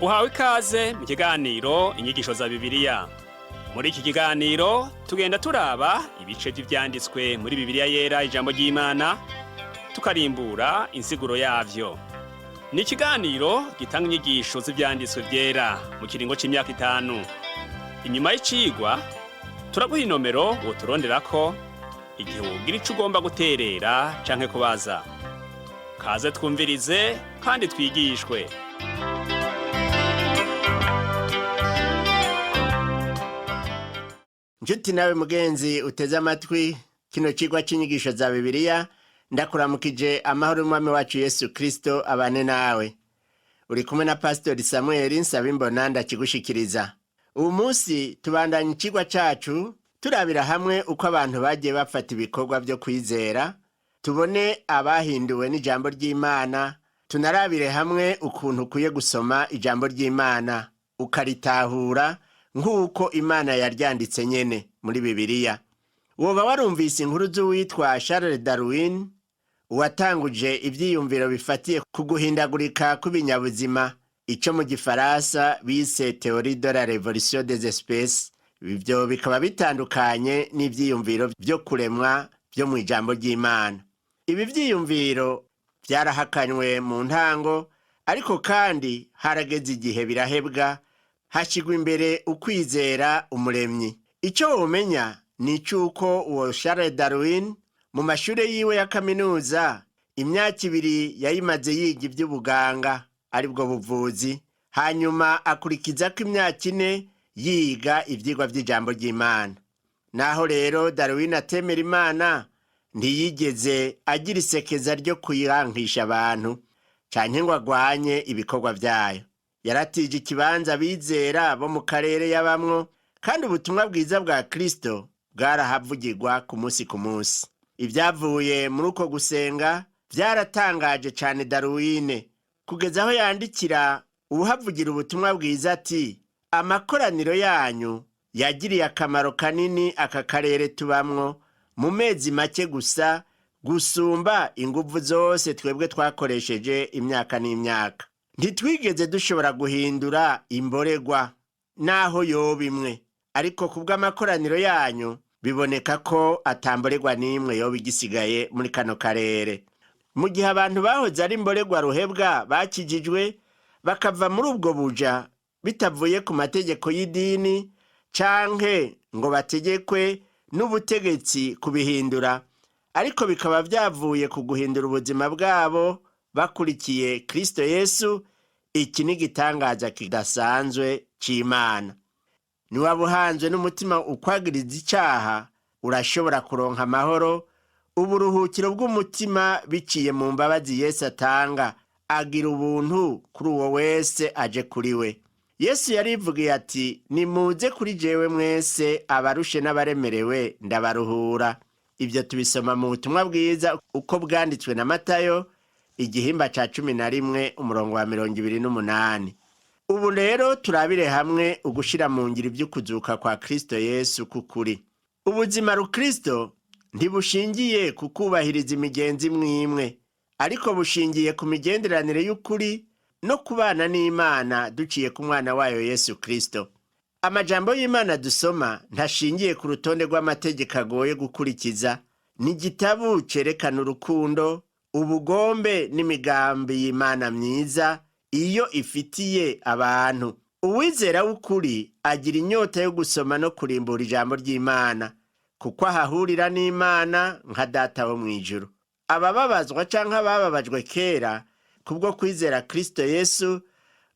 Uhawe ikaze mu kiganiro Inyigisho za Bibiliya. Muri iki kiganiro tugenda turaba ibice vy'ivyanditswe muri Bibiliya Yera, ijambo ry'Imana, tukarimbura insiguro yavyo. Ni ikiganiro gitanga inyigisho z'ivyanditswe vyera mu kiringo c'imyaka 5. Inyuma y'icigwa turaguha inomero woturonderako igihe wogira ico ugomba guterera canke kubaza. Kaze twumvirize kandi twigishwe. Njuti nawe mugenzi uteze amatwi kino cigwa c'inyigisho za Bibiliya, ndakuramukije amahoro y'Umwami wacu Yesu Kristo abane nawe. Uri kumwe na Pastori Samuel Nsabimbona ndakigushikiriza. Uwu munsi tubandanya icigwa cacu turabira hamwe uko abantu bagiye bafata ibikorwa vyo kwizera, tubone abahinduwe n'ijambo ry'Imana, tunarabire hamwe ukuntu ukwiye gusoma ijambo ry'Imana ukaritahura nk'uko Imana yaryanditse nyene muri Bibiliya. Woba warumvise inkuru z'uwitwa Charles Darwin, uwatanguje ivyiyumviro bifatiye ku guhindagurika kw'ibinyabuzima, ico mu gifaransa bise théorie de la révolution des espèces. Ivyo bikaba bitandukanye n'ivyiyumviro vyo kuremwa vyo mw'ijambo ry'Imana. Ibi vyiyumviro vyarahakanywe mu ntango, ariko kandi harageze igihe birahebwa, hashigwa imbere ukwizera umuremyi. Ico womenya ni icuko uwo Charles Darwin mu mashure yiwe ya kaminuza imyaka 2 yayimaze yiga ivy'ubuganga, aribwo buvuzi, hanyuma akurikizako imyaka 4 yiga ivyigwa vy'ijambo ry'Imana. Naho rero Darwin atemera Imana, ntiyigeze agira isekeza ryo kuyirangisha abantu canke ngo agwanye ibikorwa vyayo. Yaratije ikibanza abizera bo mu karere yabamwo, kandi ubutumwa bwiza bwa Kristo bwarahavugirwa ku munsi ku munsi. Ivyavuye muri uko gusenga vyaratangaje cane Darwin, kugeza aho yandikira uwuhavugira ubutumwa bwiza ati: amakoraniro yanyu yagiriye akamaro kanini aka karere tubamwo mu mezi make gusa, gusumba inguvu zose twebwe twakoresheje imyaka n'imyaka. Ntitwigeze dushobora guhindura imboregwa naho yoba imwe, ariko kubw'amakoraniro yanyu biboneka ko atamboregwa n'imwe yoba igisigaye muri kano karere. Mu gihe abantu bahoze ari imboregwa ruhebwa bakijijwe bakava muri ubwo buja bitavuye ku mategeko y'idini canke ngo bategekwe n'ubutegetsi kubihindura, ariko bikaba vyavuye ku guhindura ubuzima bwabo bakurikiye Kristo Yesu, iki ni igitangaza kidasanzwe c'Imana. Niwaba uhanzwe n'umutima ukwagiriza icaha, urashobora kuronka amahoro, uburuhukiro bw'umutima biciye mu mbabazi Yesu atanga. Agira ubuntu kuri uwo wese aje kuri we. Yesu yarivugiye ati: nimuze kuri jewe mwese abarushe n'abaremerewe, ndabaruhura. Ivyo tubisoma mu butumwa bwiza uko bwanditswe na Matayo, igihimba ca 11 umurongo wa 28. Ubu rero turabire hamwe ugushira mu ngiro ivy'ukuzuka kwa Kristo Yesu k'ukuri. Ubuzima rukristo ntibushingiye ku kubahiriza imigenzi imwe, ariko bushingiye ku migenderanire y'ukuri no kubana n'Imana duciye ku mwana wayo Yesu Kristo. Amajambo y'Imana dusoma ntashingiye ku rutonde rw'amategeko agoye gukurikiza. Ni igitabu cerekana urukundo, ubugombe n'imigambi y'Imana myiza iyo ifitiye abantu. Uwizera w'ukuri agira inyota yo gusoma no kurimbura ijambo ry'Imana, kuko ahahurira n'Imana nka Data wo mw'ijuru. Abababazwa canke abababajwe kera kubwo kwizera Kristo Yesu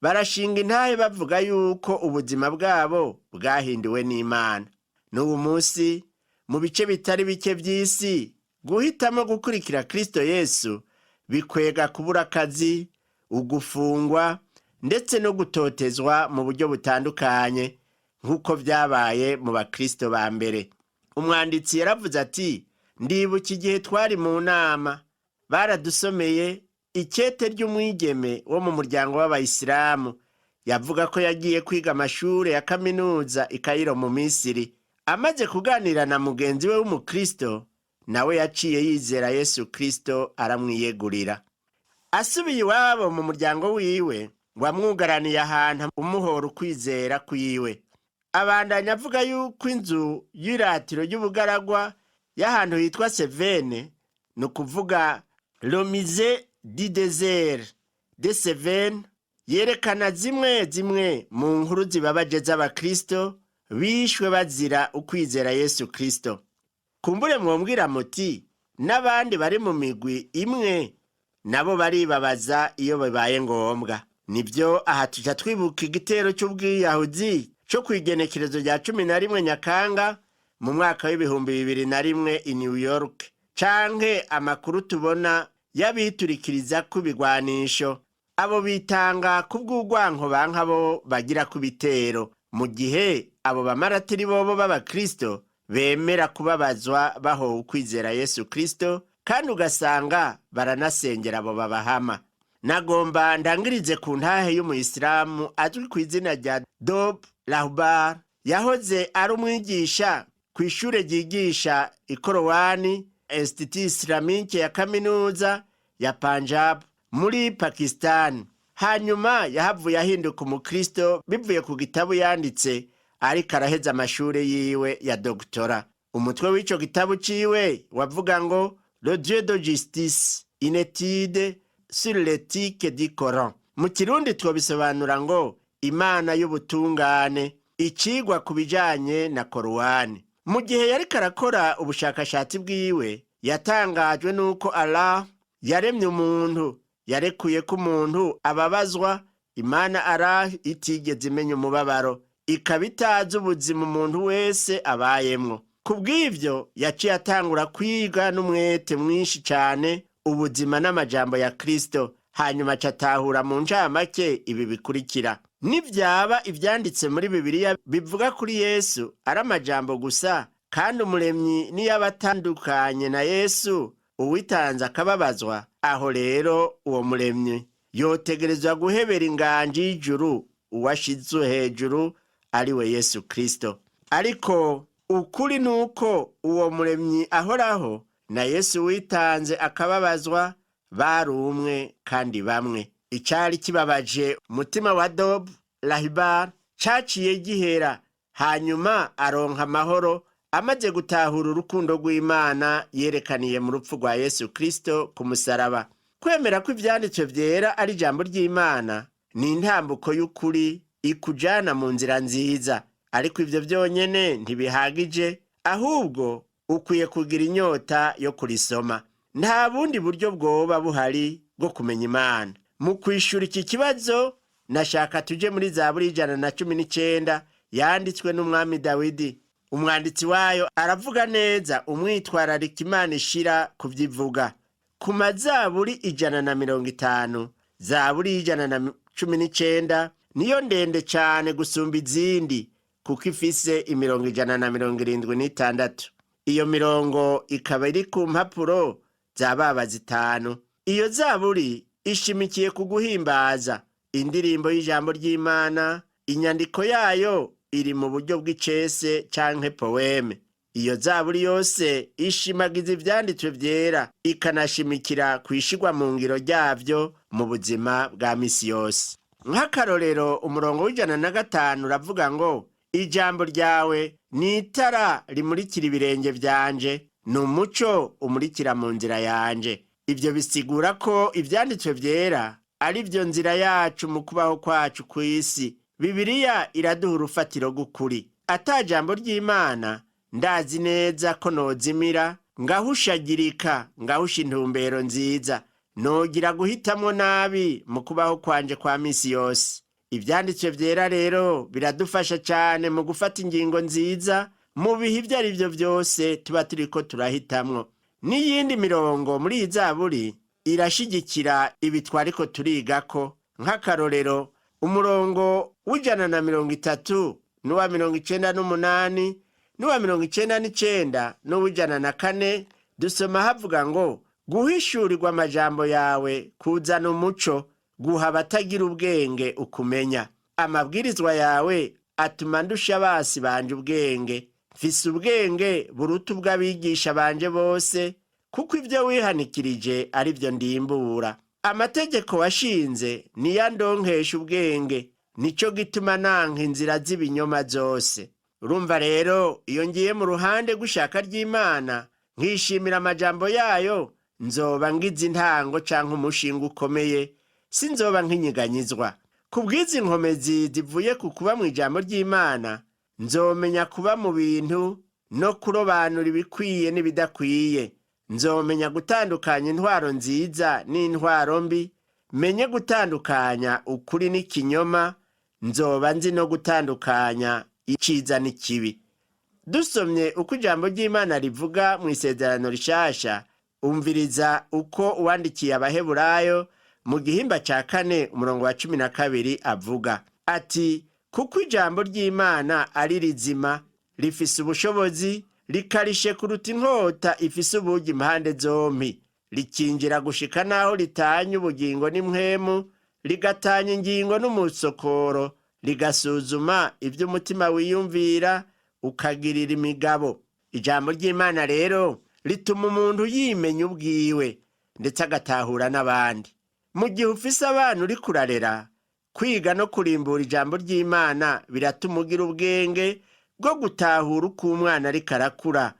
barashinga intahe bavuga yuko ubuzima bwabo bwahinduwe n'Imana. N'ubu munsi mu bice bitari bike vy'isi, guhitamo gukurikira Kristo Yesu bikwega kubura akazi, ugufungwa ndetse no gutotezwa mu buryo butandukanye, nk'uko vyabaye mu bakristo ba mbere. Umwanditsi yaravuze ati: ndibuka igihe twari mu nama, baradusomeye ikete ry'umwigeme wo mu muryango w'abayisilamu, yavuga ko yagiye kwiga amashure ya kaminuza i Kairo mu Misiri. Amaze kuganira na mugenzi we w'umukristo, nawe yaciye yizera Yesu Kristo aramwiyegurira. Asubiye iwabo mu muryango wiwe, Wamwugaraniye ahantu umuhora ukwizera kwiwe. Abandanya avuga yuko inzu y'iratiro ry'ubugaragwa y'ahantu hitwa Sevene, ni ukuvuga le musée du désert de Sevene, yerekana zimwe zimwe mu nkuru zibabaje z'abakristo bishwe bazira ukwizera Yesu Kristo. Kumbure mwombwira muti n'abandi bari mu migwi imwe nabo baribabaza iyo bibaye ngombwa. Nibyo, aha tuja twibuka igitero cy'ubwiyahuzi cyo ku igenekerezo rya 11 Nyakanga mu mwaka w'2001 i New York, canke amakuru tubona y'abiturikiriza ku bigwanisho, abo bitanga kubw'urwanko banka bo bagira ku bitero, mu gihe abo bamaratiri bobo b'abakristo bemera kubabazwa bahowe ukwizera Yesu Kristo, kandi ugasanga baranasengera abo babahama. Nagomba ndangirize ku ntahe y'umuyisilamu azwi ku izina rya Dob Rahbar, yahoze ari umwigisha ku ishure ryigisha ikorowani, Institut Islamique ya kaminuza ya Punjab muri Pakistan. Hanyuma yahavuye ahinduka umukristo bivuye ku gitabo yanditse ariko araheza amashure yiwe ya doctorat. Umutwe w'ico gitabo ciwe wavuga ngo "Le Dieu de justice, une étude sur l'éthique du Coran". Mu Kirundi twobisobanura ngo Imana y'ubutungane, icigwa ku bijanye na Korowani. Mu gihe yariko arakora ubushakashatsi bwiwe, yatangajwe n'uko Allah yaremye umuntu, yarekuye ko umuntu ababazwa. Imana Allah itigeze imenya umubabaro, ikaba itazi ubuzima umuntu wese abayemwo. Ku bw'ivyo yaciye atangura kwiga n'umwete mwinshi cane ubuzima n'amajambo ya Kristo, hanyuma aca atahura mu ncamake ibi bikurikira: nivyaba ivyanditse muri Bibiliya bivuga kuri Yesu ari amajambo gusa, kandi Umuremyi niyaba atandukanye na Yesu uwitanze akababazwa, aho rero uwo Muremyi yotegerezwa guhebera inganji y'ijuru uwashizwe hejuru, ari we Yesu Kristo. Ariko ukuri ni uko uwo Muremyi ahoraho na Yesu witanze akababazwa bari umwe kandi bamwe. Icari kibabaje umutima wa Dob Rahibar caciye gihera, hanyuma aronka amahoro amaze gutahura urukundo rw'Imana yerekaniye mu rupfu rwa Yesu Kristo ku musaraba. Kwemera ko ivyanditswe vyera ari ijambo ry'Imana ni intambuko y'ukuri ikujana mu nzira nziza, ariko ivyo vyonyene ntibihagije, ahubwo ukwiye kugira inyota yo kurisoma. Nta bundi buryo bwoba buhari bwo kumenya Imana. Mu kwishura iki kibazo, nashaka tuje muri Zaburi 119 yanditswe n'umwami Dawidi. Umwanditsi wayo aravuga neza umwitwararika Imana ishira kuvyivuga. Ku mazaburi 150, Zaburi y'119 niyo ndende cane gusumba izindi, kuko ifise imirongo 176. Iyo mirongo ikaba iri ku mpapuro za baba zitanu. Iyo zaburi ishimikiye ku guhimbaza indirimbo y'ijambo ry'Imana. Inyandiko yayo iri mu buryo bw'icese canke poème. Iyo zaburi yose ishimagiza ivyanditswe vyera, ikanashimikira kwishigwa mu ngiro ryavyo mu buzima bwa misi yose. Nk'akarorero, umurongo w'105 uravuga ngo: "Ijambo ryawe ni itara rimurikira ibirenge vyanje, ni umuco umurikira mu nzira yanje." Ivyo bisigura ko ivyanditswe vyera ari vyo nzira yacu mu kubaho kwacu kw'isi. Bibiliya iraduha urufatiro rw'ukuri. Ata jambo ry'Imana, ndazi neza ko nozimira, ngahushagirika, ngahusha intumbero nziza, nogira guhitamwo nabi mu kubaho kwanje kwa misi yose. Ivyanditswe vyera rero biradufasha cane mu gufata ingingo nziza mu bihe ivyo ari vyo vyose tuba turiko turahitamwo. N'iyindi mirongo muri iyi zaburi irashigikira ibi twariko turigako. Nk'akarorero, umurongo w'130 n'uwa 98 n'uwa 99 n'uw'104, dusoma havuga ngo: "Guhishurirwa amajambo yawe kuzana umuco, guha abatagira ubwenge ukumenya. Amabwirizwa yawe atuma ndusha basi banje ubwenge, mfise ubwenge buruta ubw'abigisha banje bose, kuko ibyo wihanikirije ari byo ndimbura." Amategeko washinze niyo andonkesha ubwenge, nico gituma nanka inzira z'ibinyoma zose. Urumva rero, iyo ngiye mu ruhande rw'ishaka ry'Imana, nkishimira amajambo yayo, nzoba ngize intango canke umushinga ukomeye, sinzoba nkinyiganyizwa. Ku bw'izi nkomezi zivuye ku kuba mu ijambo ry'Imana, nzomenya kuba mu bintu no kurobanura ibikwiye n'ibidakwiye. Nzomenya gutandukanya intwaro nziza n'intwaro mbi, menye gutandukanya ukuri n'ikinyoma, nzoba nzi no gutandukanya iciza n'ikibi. Dusomye uko ijambo ry'Imana rivuga mu Isezerano Rishasha, umviriza uko uwandikiye Abaheburayo mu gihimba ca 4 umurongo wa 12 avuga ati: kuko ijambo ry'Imana ari rizima, rifise ubushobozi, rikarishe kuruta inkota ifise ubugi impande zompi, rikinjira gushika naho ritanya ubugingo n'impwemu, rigatanya ingingo n'umusokoro, rigasuzuma ibyo umutima wiyumvira, ukagirira imigabo. Ijambo ry'Imana rero rituma umuntu yimenya ubwiwe, ndetse agatahura n'abandi. Mu gihe ufise abana uri kurarera, kwiga no kurimbura ijambo ry'Imana biratuma ugira ubwenge bwo gutahura uko umwana ariko arakura.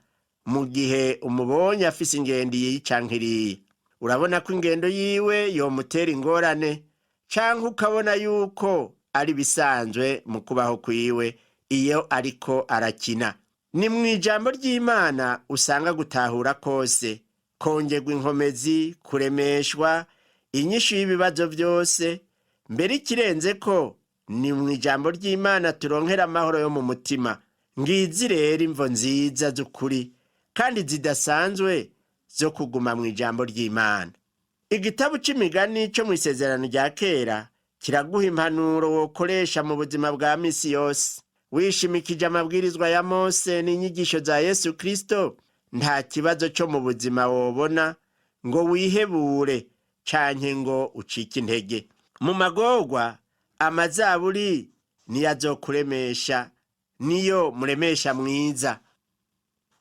Mu gihe umubonye afise ingendo iyi canke iriya, urabona ko ingendo yiwe yomutera ingorane, canke ukabona yuko ari bisanzwe mu kubaho kwiwe iyo ariko arakina. Ni mu ijambo ry'Imana usanga gutahura kose, kongerwa inkomezi, kuremeshwa, inyishu y'ibibazo byose. Mbere ikirenze ko ni mu ijambo ry'Imana turonkera amahoro yo mu mutima. Ngizi rero imvo nziza z'ukuri kandi zidasanzwe zo kuguma mu ijambo ry'Imana. Igitabo c'Imigani co mu Isezerano rya Kera kiraguha impanuro wokoresha mu buzima bwa misi yose. Wishimikije amabwirizwa ya Mose n'inyigisho za Yesu Kristo, nta kibazo co mu buzima wobona ngo wihebure canke ngo ucike intege. Mu magorwa, amazaburi niyo azokuremesha, niyo muremesha mwiza.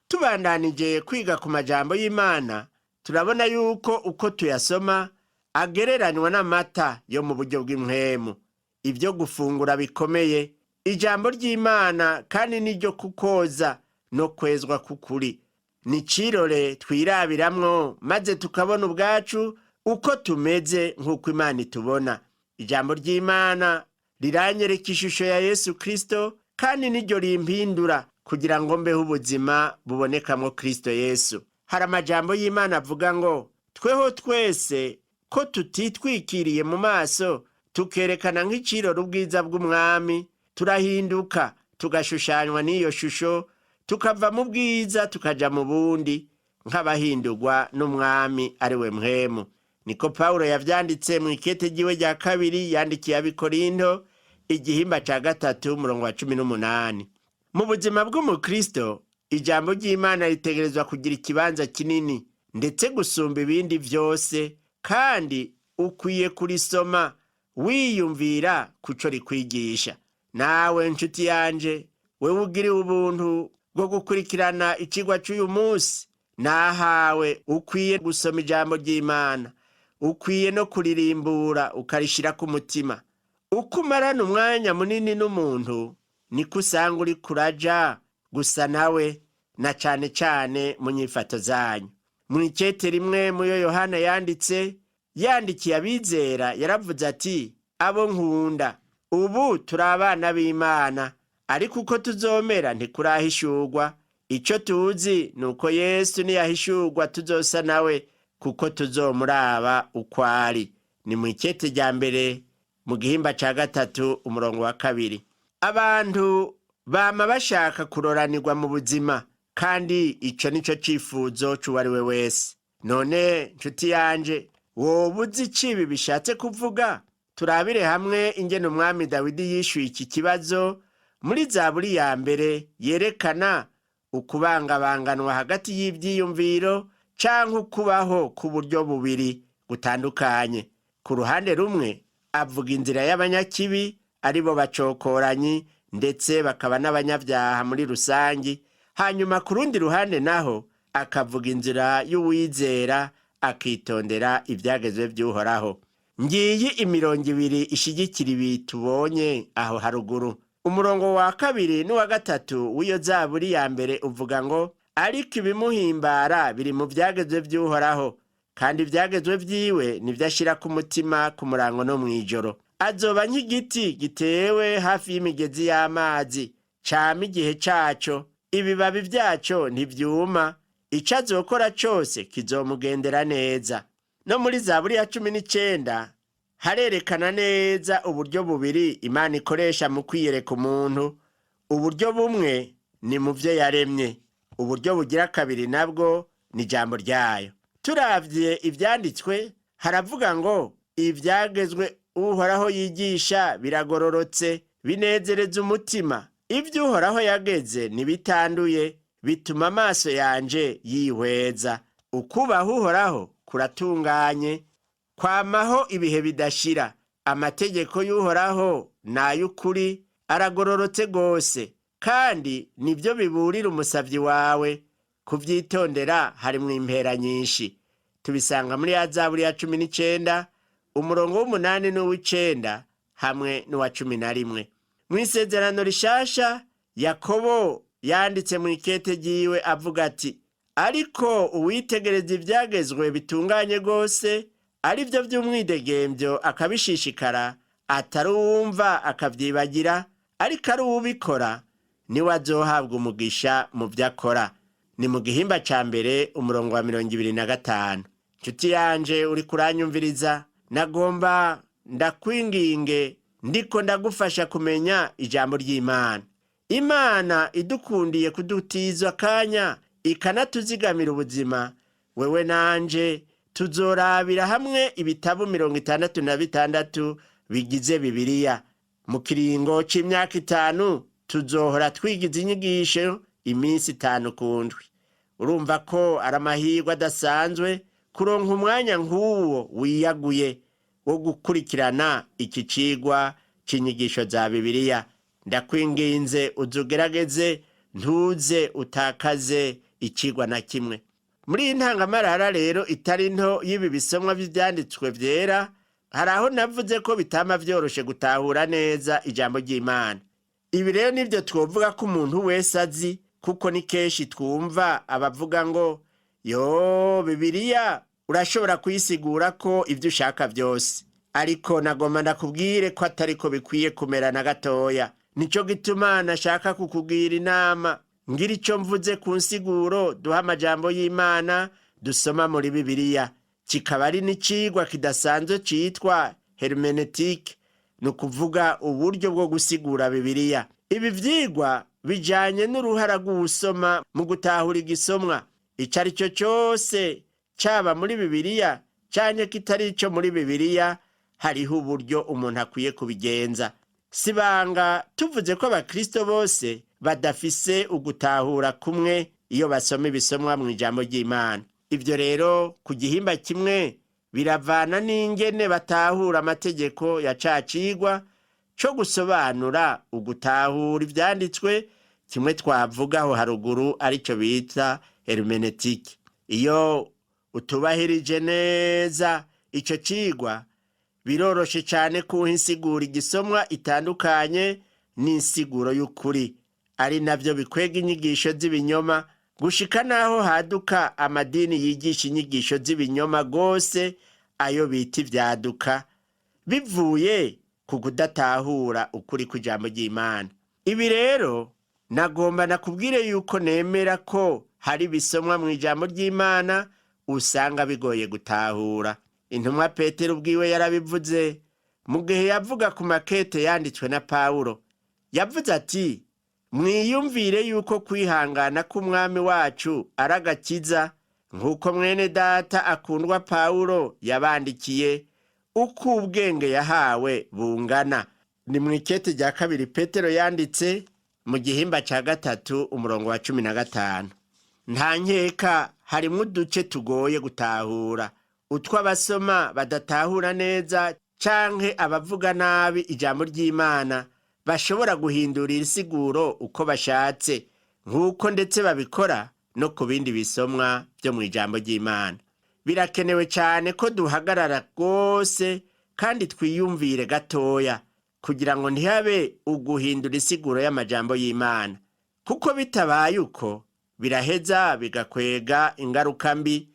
Tubandanije kwiga ku majambo y'Imana, turabona yuko uko tuyasoma agereranywa n'amata yo mu buryo bw'impwemu, ibyo gufungura bikomeye. Ijambo ry'Imana kandi niryo kukoza no kwezwa k'ukuri. Ni cirore twirabiramwo, maze tukabona ubwacu uko tumeze nk'uko Imana itubona. Ijambo ry'Imana riranyereka ishusho ya Yesu Kristo, kandi niryo rimpindura kugira ngo mbeho ubuzima bubonekamwo Kristo Yesu. Hari amajambo y'Imana avuga ngo: tweho twese ko tutitwikiriye mu maso, tukerekana nk'icirore ubwiza bw'Umwami, turahinduka tugashushanywa n'iyo shusho, tukava mu bwiza tukaja mu bundi, nk'abahindurwa n'Umwami ari we Mpwemu. Niko Pawulo yavyanditse mu ikete ryiwe rya kabiri yandikiye Abikorinto, igihimba ca 3 umurongo wa 18. Mu buzima bw'umukristo, ijambo ry'Imana ritegerezwa kugira ikibanza kinini ndetse gusumba ibindi vyose, kandi ukwiye kurisoma wiyumvira kuco rikwigisha. Nawe nshuti yanje, wewe ugiriwe ubuntu bwo gukurikirana icigwa c'uyu munsi, nahawe ukwiye gusoma ijambo ry'Imana, ukwiye no kuririmbura ukarishira ku mutima. Uko umarana umwanya munini n'umuntu, niko usanga uri kuraja gusa nawe, na cane cane mu nyifato zanyu. Mu ikete rimwe muyo Yohana yanditse yandikiye abizera, yaravuze ati: abo nkunda, ubu turi abana b'Imana, ariko uko tuzomera ntikurahishurwa. Ico tuzi ni uko Yesu niyahishurwa tuzosa nawe, kuko tuzomuraba uko ari. Ni mu ikete rya mbere mu gihimba ca 3 umurongo wa 2. Abantu bama bashaka kuroranirwa mu buzima, kandi ico nico cifuzo c'uwari we wese. None nshuti yanje, woba uzi ico ibi bishatse kuvuga? Turabire hamwe ingene umwami Dawidi yishuye iki kibazo muri Zaburi ya mbere, yerekana ukubangabanganwa hagati y'ivyiyumviro canke ukubaho ku buryo bubiri butandukanye. Ku ruhande rumwe avuga inzira y'abanyakibi, aribo bacokoranyi ndetse bakaba n'abanyabyaha muri rusangi. Hanyuma ku rundi ruhande naho akavuga inzira y'uwizera, Akitondera ibyagezwe by'Uhoraho. Ngiyi imirongo ibiri ishigikira ibi tubonye aho haruguru. Umurongo wa kabiri n'uwa gatatu w'iyo zaburi ya mbere uvuga ngo: "Ariko ibimuhimbara biri mu byagezwe by'Uhoraho, kandi ibyagezwe byiwe nibyo ashyira ku mutima ku murango no mu ijoro. Azoba nk'igiti gitewe hafi y'imigezi y'amazi, cama igihe caco, ibibabi vyaco ntivyuma, ico azokora cose kizomugendera neza." No muri zaburi ya 19 harerekana neza uburyo bubiri Imana ikoresha mu kwiyereka umuntu. Uburyo bumwe ni mu vyo yaremye, uburyo bugira kabiri nabwo ni ijambo ryayo. Turavye ivyanditswe, haravuga ngo: "Ivyagezwe Uhoraho yigisha biragororotse, binezereza umutima. Ibyo Uhoraho yageze ntibitanduye, bituma amaso yanje yihweza. Ukubaha Uhoraho kuratunganye, kwamaho ibihe bidashira. Amategeko y'Uhoraho ni ay'ukuri, aragororotse rwose, kandi nibyo biburira umusavyi wawe. Kuvyitondera harimwo impera nyinshi." Tubisanga muri ya zaburi ya 19, umurongo w'umunani n'uw'icenda hamwe n'uwa 11. Mu Isezerano Rishasha, Yakobo yanditse mu ikete ryiwe avuga ati: "Ariko uwitegereza ivyagezwe bitunganye rwose, ari byo by'umwidegembyo, akabishishikara, atari uwumva akavyibagira, ariko ari uwubikora, niwe azohabwa umugisha mu vyo akora." Ni mu gihimba ca mbere, umurongo wa 25. Nshuti yanje uri kuranyumviriza, nagomba ndakwinginge, ndiko ndagufasha kumenya ijambo ry'Imana. Imana idukundiye kudutiza akanya ikanatuzigamira ubuzima, wewe nanje tuzorabira hamwe ibitabo 66 bigize Bibiliya. Mu kiringo c'imyaka 5 tuzohora twigiza inyigisho iminsi 5 ku ndwi. Urumva ko ari amahirwe adasanzwe kuronka umwanya nk'uwo wiyaguye wo gukurikirana iki cigwa c'inyigisho za Bibiliya. Ndakwinginze uzugerageze, ntuze utakaze icigwa na kimwe. Muri iyi ntangamarara rero itari nto y'ibi bisomwa vy'ivyanditswe vyera, hari aho navuze ko bitama vyoroshe gutahura neza ijambo ry'Imana. Ibi rero nivyo twovuga ko umuntu wese azi, kuko ni kenshi twumva abavuga ngo: "Yo, Bibiliya urashobora kuyisigura ko ibyo ushaka byose." Ariko nagomba ndakubwire ko atariko bikwiye kumera na gatoya. Nico gituma nashaka kukugira inama, ngira ico mvuze ku nsiguro duha amajambo y'Imana dusoma muri Bibiliya, kikaba ari n'icigwa kidasanzwe citwa hermenetike, ni ukuvuga uburyo bwo gusigura Bibiliya. Ibi vyigwa bijanye n'uruhara rw'uwusoma mu gutahura igisomwa ico ari cyo cyose, caba muri Bibiliya canke kitari ico muri Bibiliya. Hariho uburyo umuntu akwiye kubigenza. Sibanga tuvuze ko abakristo bose badafise ugutahura kumwe iyo basoma ibisomwa mu ijambo ry'Imana. Ibyo rero ku gihimba kimwe biravana n'ingene batahura amategeko ya ca cigwa co gusobanura ugutahura ivyanditswe, kimwe twavugaho haruguru, arico bita hermenetike. Iyo utubahirije neza ico cigwa, biroroshe cane kuha insiguro igisomwa itandukanye n'insiguro y'ukuri, ari navyo bikwega inyigisho z'ibinyoma, gushika naho haduka amadini yigisha inyigisho z'ibinyoma gose, ayo bita ivyaduka, bivuye ku kudatahura ukuri kw'ijambo ry'Imana. Ibi rero nagomba nakubwire yuko nemera ko hari ibisomwa mu ijambo ry'Imana usanga bigoye gutahura. Intumwa Petero ubwiwe yarabivuze mu gihe yavuga ku makete yanditswe na Pawulo. Yavuze ati: "Mwiyumvire yuko kwihangana k'Umwami wacu ari agakiza, nk'uko mwene data akundwa Pawulo yabandikiye, uko ubwenge yahawe bungana." Ni mu ikete rya kabiri Petero yanditse, mu gihimba cya gatatu, umurongo wa 15. Nta nkeka harimwo uduce tugoye gutahura, utwo abasoma badatahura neza canke abavuga nabi ijambo ry'Imana bashobora guhindurira isiguro uko bashatse, nk'uko ndetse babikora no ku bindi bisomwa byo mu ijambo ry'Imana. Birakenewe cyane ko duhagarara rwose kandi twiyumvire gatoya kugira ngo ntihabe uguhindura isiguro y'amajambo y'Imana, kuko bitabaye uko biraheza bigakwega ingaruka mbi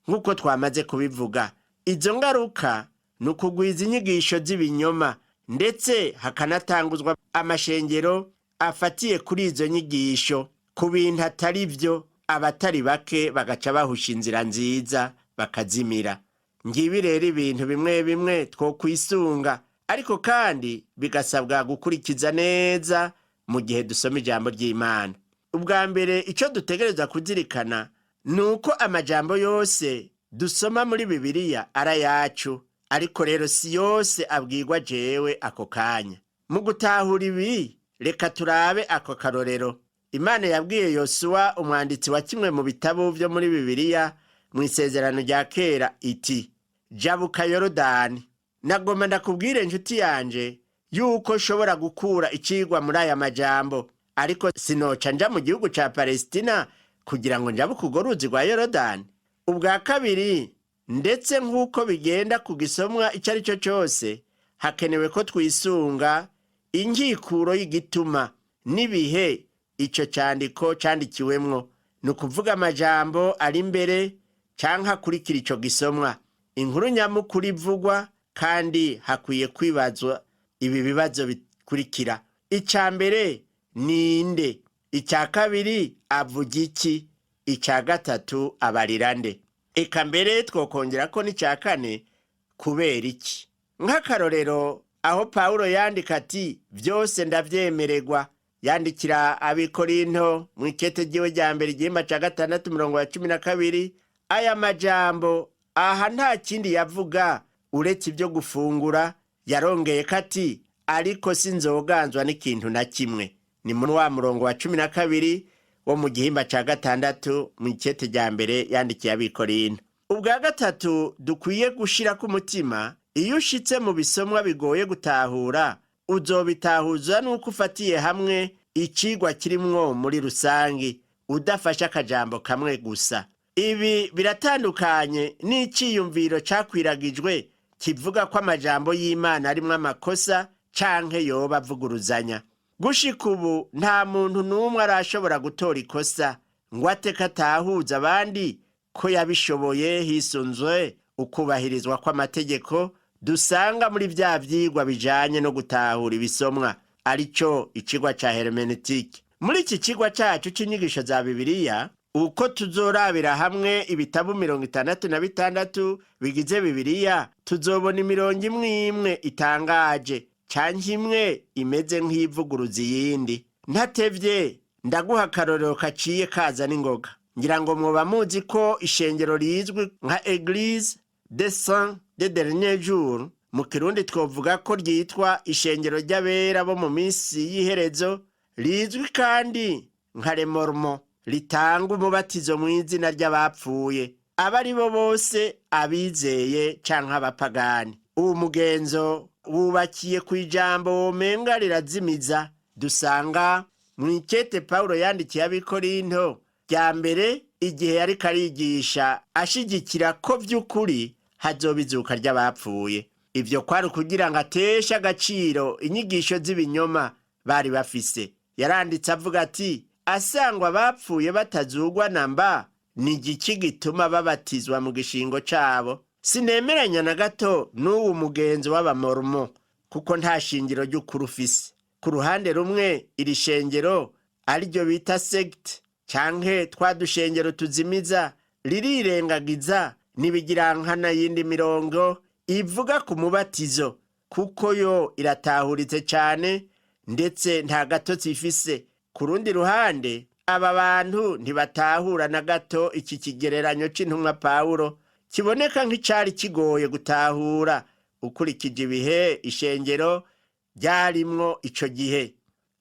nk'uko twamaze kubivuga. Izo ngaruka ni ukugwiza inyigisho z'ibinyoma, ndetse hakanatanguzwa amashengero afatiye kuri izo nyigisho ku bintu atari byo, abatari bake bagaca bahusha inzira nziza bakazimira. Ngibi rero ibintu bimwe bimwe twokwisunga, ariko kandi bigasabwa gukurikiza neza mu gihe dusoma ijambo ry'Imana. Ubwa mbere, icyo dutegereza kuzirikana ni uko amajambo yose dusoma muri Bibiliya ari ayacu, ariko rero si yose abwirwa jewe ako kanya. Mu gutahura ibi, reka turabe ako karorero. Imana yabwiye Yosuwa, umwanditsi wa kimwe mu bitabo byo muri Bibiliya mu Isezerano rya Kera, iti: "Jabuka Yorodani." Nagomba ndakubwire, inshuti yanje, yuko nshobora gukura icigwa muri aya majambo, ariko sinoca nja mu gihugu ca Palesitina kugira ngo njabuke urwo ruzi rwa Yorodani. Ubwa kabiri, ndetse nk'uko bigenda ku gisomwa icyo ari cyo cyose, hakenewe ko twisunga inkikuro y'igituma n'ibihe icyo cyandiko cyandikiwemwo, ni ukuvuga amajambo ari imbere canke akurikira ico gisomwa, inkuru nyamukuru ivugwa. Kandi hakwiye kwibazwa ibi bibazo bikurikira: icya mbere, ninde? Icya kabiri, avuga iki? Icya gatatu, abarira nde? Eka mbere twokongera ko n'icya kane, kubera iki? Nk'akarorero, aho Pawulo yandika ati: "Byose ndabyemererwa", yandikira Abikorinto mu ikete ryiwe rya mbere, igihimba cya 6, umurongo wa 12, aya majambo aha nta kindi yavuga uretse ibyo gufungura. Yarongeye ko ati: "Ariko sinzoganzwa n'ikintu na kimwe." Ni muri wa murongo wa 12 wo mu gihimba cya 6 mu ikete rya mbere yandikiye Abikorinto. Ubwa gatatu dukwiye gushira ku mutima: iyo ushitse mu bisomwa bigoye gutahura, uzobitahuza n'uko ufatiye hamwe icigwa kirimwo muri rusangi, udafashe akajambo kamwe gusa. Ibi biratandukanye n'iciyumviro cakwiragijwe kivuga ko amajambo y'Imana arimwo amakosa canke yoba avuguruzanya. Gushika ubu nta muntu n'umwe arashobora gutora ikosa ngo ateke atahuza abandi ko yabishoboye hisunzwe ukubahirizwa kw'amategeko dusanga muri vya vyigwa bijanye no gutahura ibisomwa, arico icigwa ca hermenetike. Muri iki cigwa cacu c'inyigisho za Bibiliya, uko tuzorabira hamwe ibitabo 66 bigize Bibiliya, tuzobona imirongo imwe imwe itangaje canke imwe imeze nk'ivuguruza iyindi. Ntatevye, ndaguha akarorero kaciye kaza n'ingoga. Ngira ngo mwoba muzi ko ishengero rizwi nka Eglise des Saints des Derniers Jours, mu Kirundi twovuga ko ryitwa Ishengero ry'Abera bo mu minsi y'iherezo, rizwi kandi nka Remormo, ritanga umubatizo mu izina ry'abapfuye, aba ari bo bose, abizeye canke abapagani. Uwo mugenzo wubakiye ku ijambo womenga rirazimiza dusanga mu ikete Pawulo yandikiye Abikorinto rya mbere, igihe yariko arigisha ashigikira ko vy'ukuri hazoba izuka ry'abapfuye. Ivyo kwari ukugira ngo ateshe agaciro inyigisho z'ibinyoma bari bafise. Yaranditse avuga ati: "Asangwa abapfuye batazugwa na mba, ni igiki gituma babatizwa mu gishingo cabo?" Sinemeranya na gato n'uwu mugenzi w'Abamormo, kuko nta shingiro ry'ukuri ufise. Ku ruhande rumwe, iri shengero, ariryo bita secte canke twa dushengero tuzimiza, ririrengagiza n'ibigirankana yindi mirongo ivuga ku mubatizo, kuko yo iratahuritse cane ndetse nta gatotsi ifise. Ku rundi ruhande, aba bantu ntibatahura na gato iki kigereranyo c'intumwa Pawulo kiboneka nk'icari kigoye gutahura ukurikije ibihe ishengero ryarimwo ico gihe.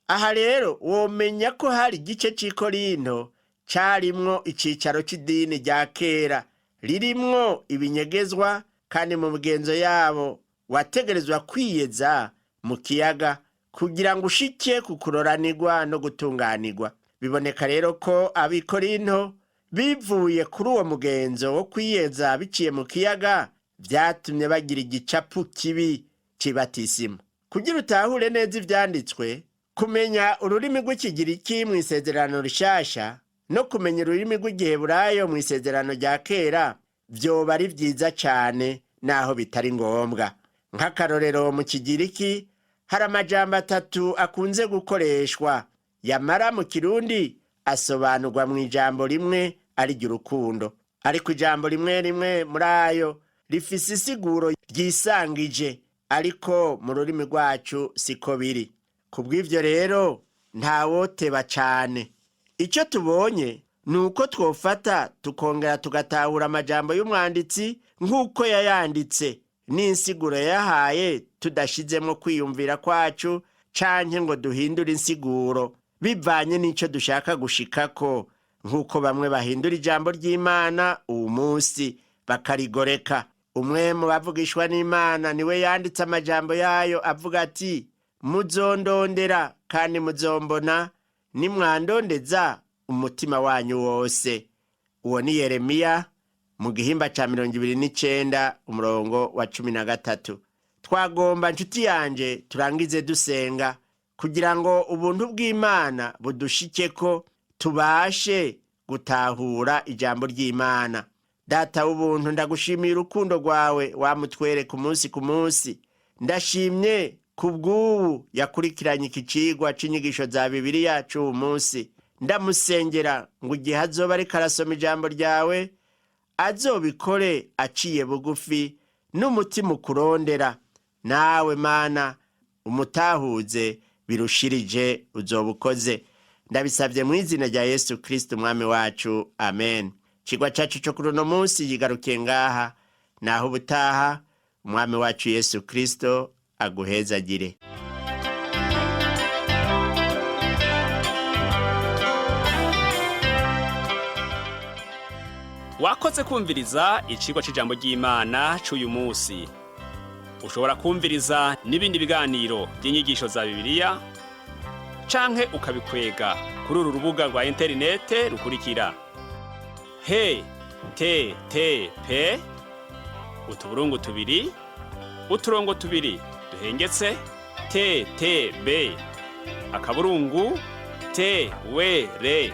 Aha rero womenya ko hari igice c'i Korinto carimwo icicaro c'idini rya kera ririmwo ibinyegezwa, kandi mu migenzo yabo wategerezwa kwiyeza mu kiyaga kugira ngo ushike ku kuroranirwa no gutunganirwa. Biboneka rero ko Abikorinto Bivuye kuri uwo mugenzo wo kwiyeza biciye mu kiyaga, byatumye bagira igicapu kibi cy'ibatisima. Kugira utahure neza ivyanditswe, kumenya ururimi rw'Ikigiriki mu Isezerano Rishasha no kumenya ururimi rw'Igiheburayo mu Isezerano rya Kera vyoba ari vyiza cane, naho bitari ngombwa. Nk'akarorero, mu Kigiriki hari amajambo atatu akunze gukoreshwa, yamara mu Kirundi asobanurwa mu ijambo rimwe, ariryo urukundo. Ariko ijambo rimwe rimwe muri ayo rifise isiguro ryisangije, ariko mu rurimi rwacu siko biri. Kubw'ivyo rero ntawoteba cane. Icyo tubonye ni uko twofata tukongera tugatahura amajambo y'umwanditsi nk'uko yayanditse n'insiguro yayahaye, tudashizemo kwiyumvira kwacu canke ngo duhindure insiguro bivanye n'ico dushaka gushikako, nk'uko bamwe bahindura ijambo ry'Imana uwu munsi bakarigoreka. Umwe mu bavugishwa n'Imana niwe yanditse amajambo yayo avuga ati: "Muzondondera kandi muzombona nimwandondeza umutima wanyu wose." Uwo ni Yeremiya mu gihimba ca 29, umurongo wa 13. Twagomba, nshuti yanje, turangize dusenga kugira ngo ubuntu bw'Imana budushikeko, tubashe gutahura ijambo ry'Imana. Data w'ubuntu, ndagushimiye urukundo rwawe wamutwereka umunsi ku munsi. Ndashimye ku bw'ubu yakurikiranye iki cigwa c'inyigisho za Bibiliya c'uwu munsi. Ndamusengera ngo igihe azoba ariko arasoma ijambo ryawe, azobikore aciye bugufi n'umutima ukurondera. Nawe Mana umutahuze birushirije, uzoba ukoze. Ndabisabye mu izina rya Yesu Kristo Umwami wacu, amen. Ikigwa cacu co kuri uno munsi yigarukiye ngaha. Naho ubutaha, Umwami wacu Yesu Kristo aguhezagire. Wakoze kumviriza icigwa c'ijambo ry'Imana c'uyu munsi. Ushobora kumviriza n'ibindi biganiro by'inyigisho za Bibiliya canke ukabikwega kuri uru rubuga rwa interinete rukurikira: he te te pe utuburungu tubiri uturongo tubiri duhengetse te te be akaburungu te we re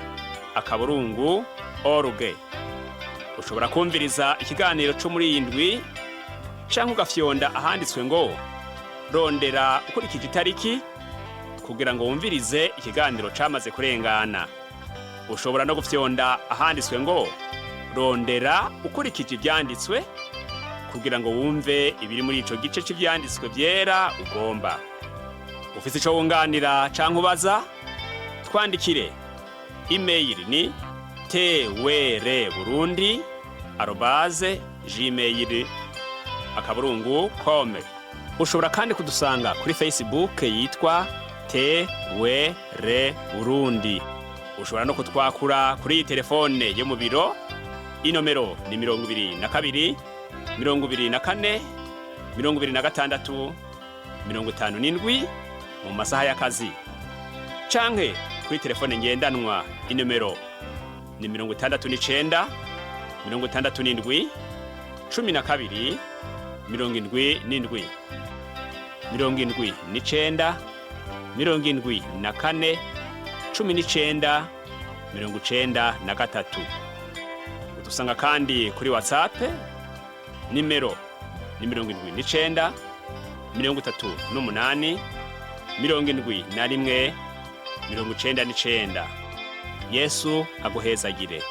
akaburungu org. Ushobora kumviriza ikiganiro cyo muri iyi ndwi canke ugafyonda ahanditswe ngo "rondera ukurikije itariki" kugira ngo wumvirize ikiganiro camaze kurengana. Ushobora no gufyonda ahanditswe ngo "rondera ukurikije ivyanditswe" kugira ngo wumve ibiri muri ico gice c'ivyanditswe vyera ugomba. Ufise ico wunganira canke ubaza, twandikire. Imeyili ni twr burundi@gmail.com. Ushobora kandi kudusanga kuri Facebook yitwa TWR Burundi. Ushobora no kutwakura kuri iyi telefone yo mu biro. Inomero ni 22, 24, 26, 57 mu masaha y'akazi, canke kuri telefone ngendanwa, inomero ni 69, 67, 12, 77, 79, 74, 19, 93. Udusanga kandi kuri WhatsApp, nimero ni 79, 38, 71, 99. Yesu aguhezagire.